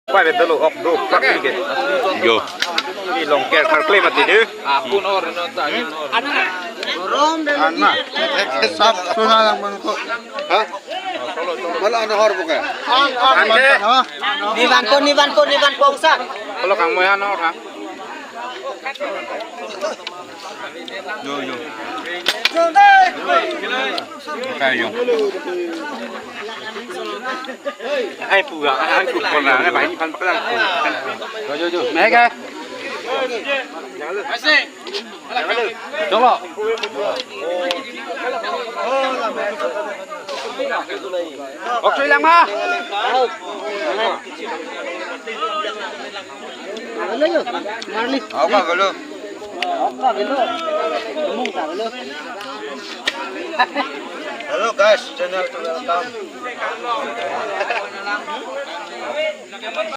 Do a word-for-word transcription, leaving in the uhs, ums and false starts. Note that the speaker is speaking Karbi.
Pai betul, ok, do, pak, ke. Yo. Ni long ker kar klem mati ni. Anna. Sap suna lang man ko. Ha? Wala ano hor buka? Ante. Ni van ko, ni van ko, ni van ko, sa. Kalau kang moya no, ha? Yo, yo. Kayo. Ai, puga, ai, puga, ai, pahin, pan, paklang. Yo, yo, yo. Mega. Jolo. Ok, sui lang ma. Ako, galo. Hello guys, channel to welcome.